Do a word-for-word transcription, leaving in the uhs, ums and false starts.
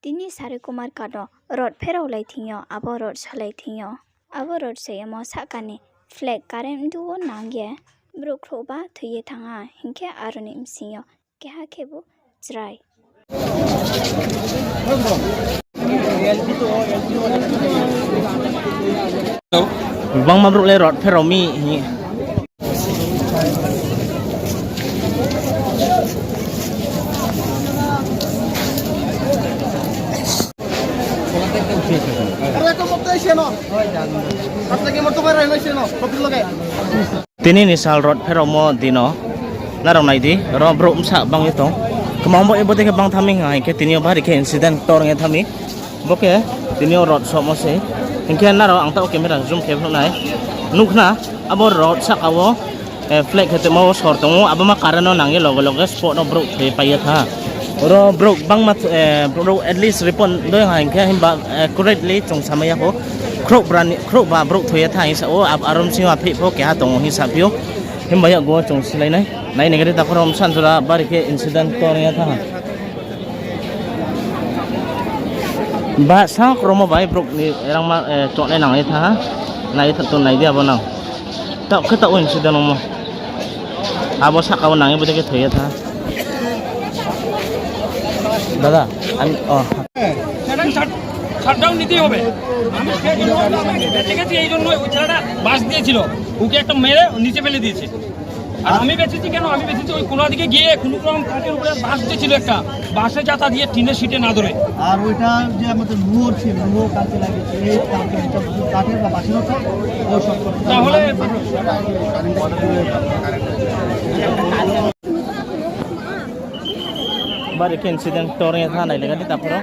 Tini Sare Kumar Kano rod pherao lai thing yo, abo rod salai thing yo. Abo rod saiyamo sahka ni flag current mdu wo nang ye brouh khrouhba thoi ye thanng ha, hing khe aro ni bsing yo keha khebu chrai. Gbangma brouh le rod pherao mi hing ye. Tini ni sal rod pheraomo dino nrao nai di, ro brouh bsa bang ye tong. Kmang bo ebo dei khe bang thanng mi hing khe tini yo bari khe incident tor ye thanng mi. Bo khe tini yo rod somo se. Hing khe nrao ang taoh camera zoom khe phnuh nai. Nuh khna, abo rod sahka wo flag khe tongmo wo sor tong ou, abo ma current no nang ye loge loge spot no brouh thoi pai ye thanng ha. Ro brouh bangma, brouh at least report doi ha hing khe himba accurately chung samai ya pho. Khrouhba brouh thoi ye thanng hing sa ou, aro bsing yo apheih pho keha tong ou hing saphi ou. Himba yakgu wo chung silai nai. Nai ni gari takhu rao bsa jora bari khe incident tor ye thanng ha. Ba sa kromo bai brouh ni rangma, tongnai nang ye thanng ha. Nai ye tong nai di abo nang. Taoh khe taoh wo incident ongmo. Abo sahka wo nang ye bo dei khe thoi ye thanng ha. Dada, আমি, ও। সেটা শাট-, শাটডাউন নিতেই হবে। আমি সেই জন্য বেঁচে গেছি, এই জন্য ওই ছেলেটা বাঁশ দিয়েছিল, ওকে একটা মেরে নিচে ফেলে দিয়েছে। আর আমি বেঁচেছি কেন? আমি বেঁচেছি ওই কোলা দিকে গিয়ে কোনো রকম কাঠের উপরে বাঁশ যে ছিল একটা, বাঁশে চাতা দিয়ে টিনের শিটে না ধরে। আর ওইটা যে আমাদের লোহার ছিল, লোহা কালকে লাগিয়েছে, এই কাঠের, কাঠের বা বাঁশের মতো, ওই সব তাহলে Bari khe incident tor ye thanng nai le gari takhu rao.